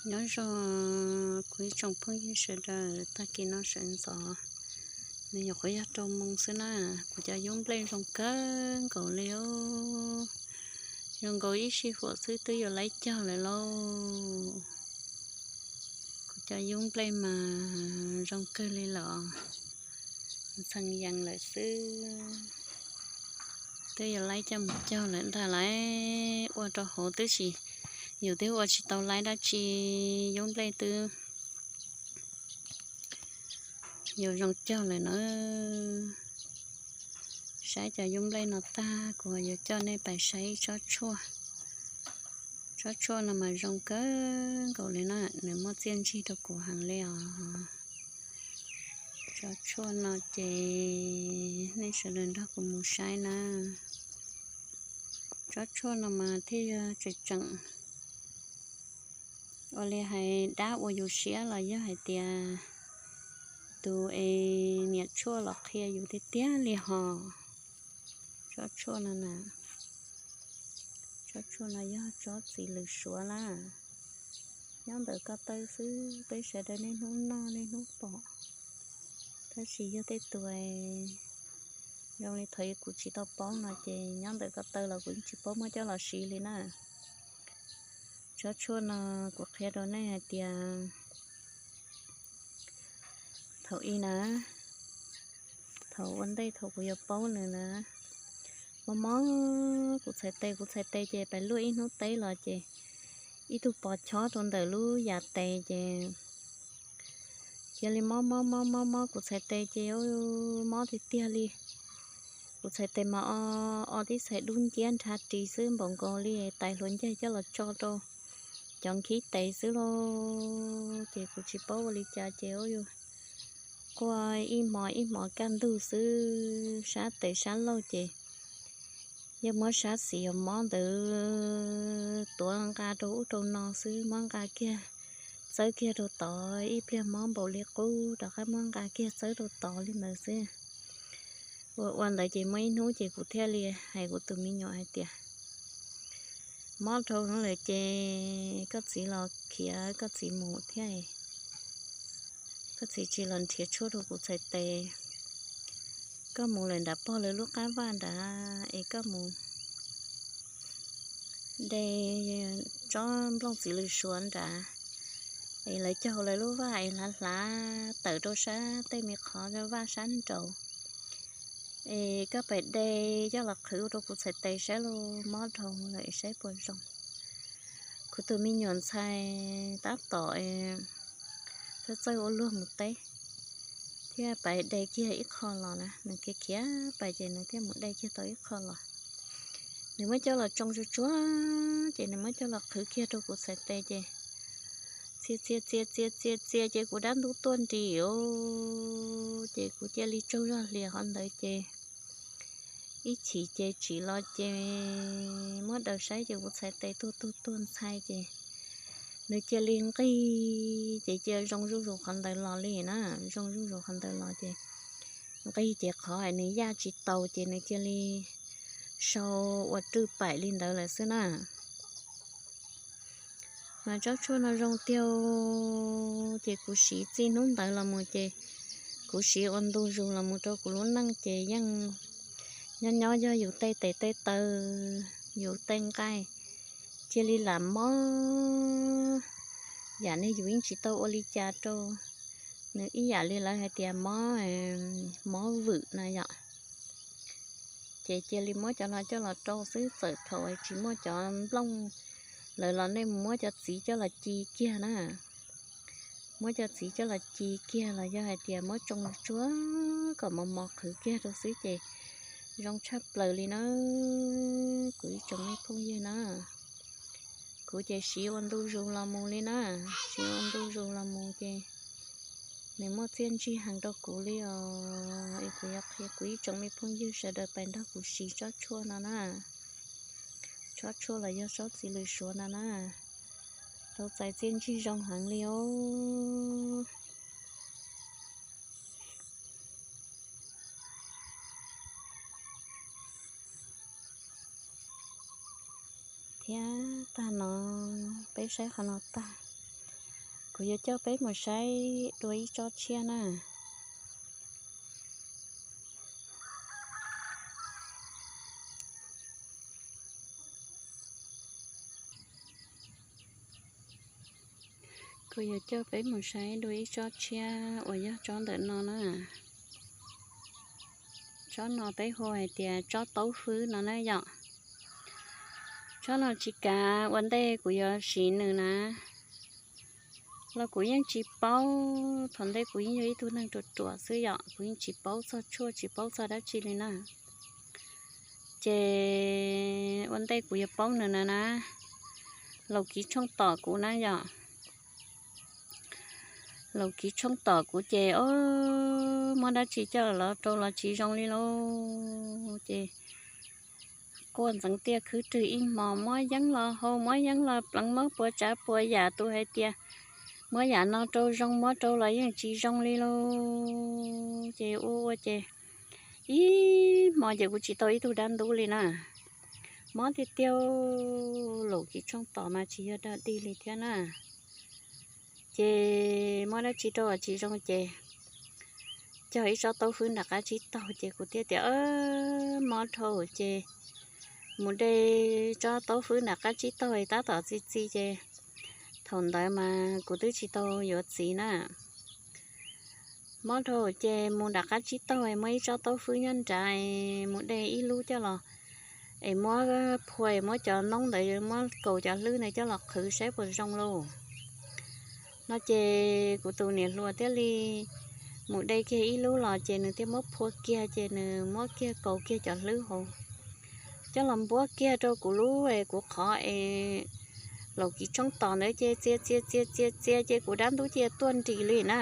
Nyob zoo kuv ib tsoom phooj ywg sawv daws, tag kis no sawv ntxov, nws nyuam qhuav yog rau moos xwb na, kuv cov yub nplej zoo kawg nkaus li os. Zoo nkaus ib sij huam xwb twb yuav laib caug lawm lauj. Kuv cov yub nplej mas zoo kawg li lawm, ntxhee yees lawm xwb. Twb yuav laib coj mus caug lawm ntag lauj, ua rau hauv tib si, yus twb ua tsis tau laib dab tsi, yub nplej twb yuav zoo caug lawm na. Saib cov yub nplej no tag kuv yuav coj nej pais saib tsob tshuaj. Tsob tshuaj no mas zoo kawg nkaus li na, nws muaj txiaj ntsig rau kuv heev li os. Tsob tshuaj no ces nej sawv daws nrog kuv mus saib na. Tsob tshuaj no mas thiaj yog tseem tseem ua li hais dab ua yus siab los yog hais tias tus es niam tshuaj los qhia yus tiag tiag li hos. Tsob tshuaj no na, tsob tshuaj no yog tsob txiv lws suav na, nyob ntawm ko taw xwb, peb sawv daws niaj hnub noj niaj hnub pom. Tab sis yog tej tus zoo li thaum kuv tsis tau paub no ces nyob ntawm ko taw los kuv yeej tsis paub muab coj los siv li na. Tsob tshuaj no kuv qhia rau nej hais tias thaum ub na, thaum ua ntej thaum kuv yuav paub nws na, mob mob kuv txhais tes, kuv txhais tes ces pais luaj ib hnub teb los ces ib tug pos chob rau ntawm lub yam tes ces cia li mob mob mob mob mob kuv txhais tes ces mob tiag tiag li. Kuv txhais tes mas o, o tib txhais dub nciab nrhav ris xwb, npaum nkaus li tais hluav ncaig coj los tso rau cov nkhib tes xwb lauj. Ces kuv tsis paub ua li cas ces ua yus quaj ib hmos ib hmos kaj ntug xwb, sab tes sab laug ces yog muab sab xis uas mob ntawd tuav nqa rau ub rau no xwb, muab nqa kiag txawb kiag rau tod, ib pliag mob npaum li qub rov qab muab nqa kiag txawb rau tod li ntawd xwb. Ua ua ntawd ces muaj ib hnub ces kuv thiaj li hais kuv tus me nyuam hais tias, mob dhau lawm ces koj txiv los khiav koj txiv mus thiab, koj txiv tsis los nrhiav tshuaj rau kuv txhais tes. Koj mus lawm nram pog lawv lub qab vaj nrad es koj mus de tsob nplooj txiv lws suav nrad es lawv cog hauv lawv lub vaj es hlav hlav tawm rau sab tej me qhov vaj sab nraud. Es koj pais de coj los qhwv rau kuv txhais tes saib los mob dhau lawm saib puas zoo. Kuv tus me nyuam ntxhais tab tom txawj txawj ua luag mus teb thiab pais de kiag ib qho los na, nws khiav khiav pais ces nws thiaj mus de kiag tau ib qho los. Nws muab coj los tsoo tsuag tsuag ces nws muab coj los qhwv kiag rau kuv txhais tes ces txia txia txia txia txia txia ces kuv dab ntub tuaj nris os, ces kuv cia li tsaug zog hlias qhov ntawd ces ib chim ces tsim los ces muab daws saib ces kuv txhais tes tuag tuag tuag ntxhai ces nws cia li nqig ces cia zoo zuj zus qhov ntawd los li na, zoo zuj zus qhov ntawd los ces nqig ces qhov hais nws yaj tsis taus ces nws cia li sau ua rwj paim li ntawd lawm xwb na. Mas tsob tshuaj no zoo tiag, ces kuv siv txij hnub ntawd los mus ces kuv siv ua ntu zus los mus rau kuv lub neej ces yeej nyob nyob yog yus tej tes tej taw, yus tej nqaij cia li lam mob. Yam nej yus yeej tsis tau ua li cas rau nws ib yam li lawv hais tias mob, mob vwm na yom. Ces cia li muab cov no coj los rau xwb, txawm thaum tsis muaj cov nplooj lawm los nej mus muab cov txiv coj los ci kiag na. Muab cov txiv coj los ci kiag los yog hais tias muab tsoo tsuag kom mos mos qhwv kiag rau xwb ces zoo tshaj plaws li na. Kuv ib tsoom me phooj ywg na, kuv ces siv ua ntu zus los mus li na, siv ua ntu zus los mus ces nws muaj txiaj ntsig heev rau kuv li os. Es kuv yuav qhia kuv ib tsoom me phooj ywg sawv daws pais nrog kuv siv tsob tshuaj no na. Tsob tshuaj los yog tsob txiv lws suav no na, tau txais txiaj ntsig zoo heev li os. Thiab tag no peb saib qhov no tag, Kuv yuav coj peb mus saib dua ib tsob tshiab na. Kuv yuav coj peb mus saib dua ib tsob tshiab uas yog tsob ntawm no na. Tsob no peb hu hais tias tsob taub hwb no na yom. Tsob no tsis kav ua ntej kuv yuav siv nws na, los kuv yeej tsis paub. Thaum ntej kuv yeej yog ib tug neeg ruam ruam xwb yom, kuv yeej tsis paub txog tshuaj tsis paub txog dab tsi li na. Ces ua ntej kuv yuav paub nws na na, Laus Kiv Tshooj tom kuv na yom. Laus Kiv Tshooj tom kuv ces o, muab dab tsi coj los rau los tsis zoo li lauj. Ces quaj ntxeev tiaj khwb rwg ib hmo, muab yeeb los hau, muab yeeb los pleev, muab puas tsav puas yam, tus hais tias muab yam no rau zoo, muab rau los yeej tsis zoo li lauj. Ces ua ua ces ib hmo ces kuv tsis tau ib tug dab ntub li na. Mob tiag tiag, Laus Kiv Tshooj tom mas tsis yog dog dig li thiab na. Ces muab dab tsi rau los tsis zoo ces cog ib tsob taub hwb nram qab tsib taug ces kuv thiaj tias mob dhau ces mus de tsob taub hwb nram qab tsib taug tab tom txi txiv ces thaum ntawd mas kuv twb tsis tau yuav txiv na. Mob dhau ces mus nram qab tsib taug es muab ib tsob taub hwb nyob nrad es mus de ib lub coj los es muab phua, muab cov noob ntawd, muab kaus cov hlwb ntawd coj los qhwv saib puas zoo lauj. No ces kuv tus niam hluas thiaj li mus de kiag ib lub los ces nws thiaj muab phua kiag ces nws muab kiag kaus kiag cov hlwb hauv coj los npuab kiag rau kuv lub es kuv qhov es Laus Kiv Tshooj tom ntawd ces txia txia txia txia txia ces kuv dab ntub cia tuaj nrim li na.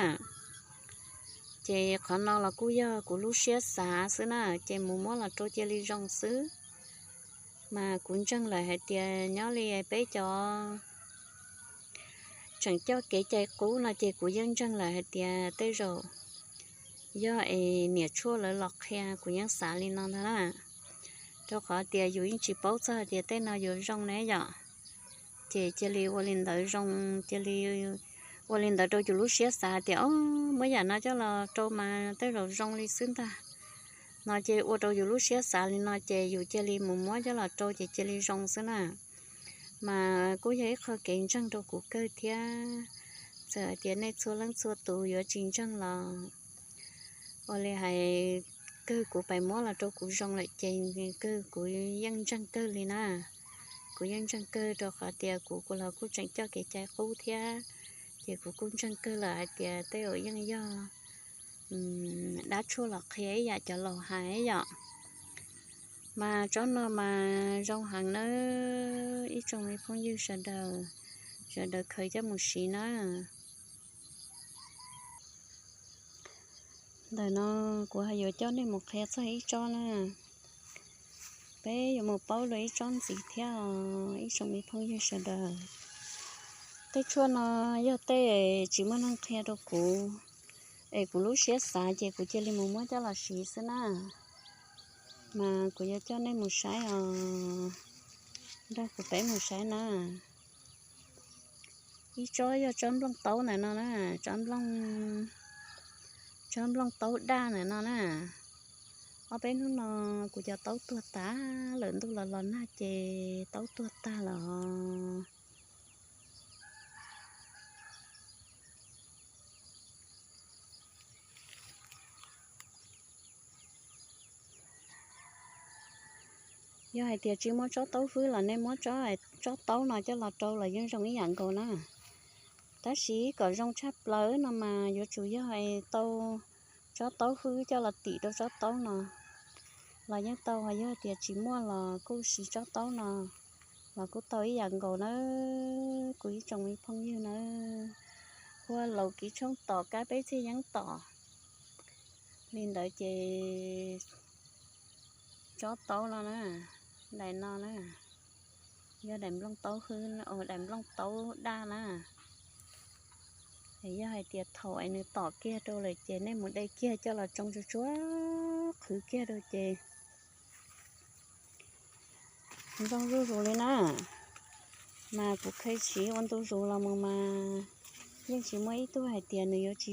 Ces qhov no los kuj yog kuv lub siab xav xwb na, ces mus muab los rau cia li zoo xwb. Mas kuv ntseeg lawm hais tias nyob li peb cov tseem coj kev cai qub no ces kuv yeej ntseeg lawm hais tias tej zaum yog es niam tshuaj lawv los qhia, kuv yeej xav li no ntag na. Rau qhov tias yus yeej tsis paub txog hais tias tej no yuav zoo ne yom. Ces cia li ua li ntawd zoo, cia li ua li ntawd rau yus lub siab xav tias o, muab yam no coj los rau mas tej zaum zoo li xwb ntag. No ces ua rau yus lub siab xav li no ces yus cia li mus muab coj los rau ces cia li zoo xwb na. Mas kuj yog ib qho kev ntseeg rau kuv kawg thiab. Txawm hais tias nej txhua leej txhua tus yuav tsis ntseeg los ua li hais, kawg kuv pais muab los rau kuv zoo lawm ces kawg kuv yeej ntseeg kawg li na. Kuv yeej ntseeg kawg rau qhov tias kuv kuv los kuj tseem coj kev cai qub thiab, ces kuv kuj ntseeg kawg lawm hais tias tej zaum yeej yog dab tshuaj los qhia ib yam cov laus hais yom. Mas tsob no mas zoo heev nawb ib tsoom me phooj ywg sawv daws, sawv daws khaws coj mus siv na. Ntawm no kuv ho yuav coj nej mus qhia txog ib tsob na. Peb yuav mus paub dua ib tsob ntxiv thiab os ib tsoom me phooj ywg sawv daws. Tej tshuaj no yog tej tsis muaj neeg qhia rau kuv, es kuv lub siab xav ces kuv cia li mus muab coj los siv xwb na. Mas kuv yuav coj nej mus saib os, nrog kuv peb mus saib na. Ib tsob yog tsob nplooj taub ntawm no na, tsob nplooj, tsob nplooj taub daj ntawm no na. Ob peb hnub no kuv cov taub tuag tag lawm, ntuj los los nag ces taub tuag tag lawm. Yog hais tias tsis muaj tsob taub hwb los nej muab tsob, tsob taub no coj los rau los yeej zoo ib yam nkaus na. Tab sis kom zoo tshaj plaws no mas yuav tsum yog tau tsob taub hwb coj los tim rau tsob taub no los yeej tau, ho yog tias tsis muaj los kuj siv tsob taub no los kuj tau ib yam nkaus na. Kuv ib tsoom me phooj ywg na, hu ua Laus Kiv Tshoob tom kab peb txhiaj yeeb tom li ntawd ces tsob taub no na, daim no na, yog daim nplooj taub hwb, daim nplooj taub daj na. Yog hais tias thaum es nws tom kiag rau lawm ces nej mus de kiag coj los tsoo tsuag tsuag qhwv kiag rau ces zoo zuj zus li na. Mas kuv kheev siv ua ntu zus los mus mas Yeej tsis muaj ib tug hais tias nws yuav tsis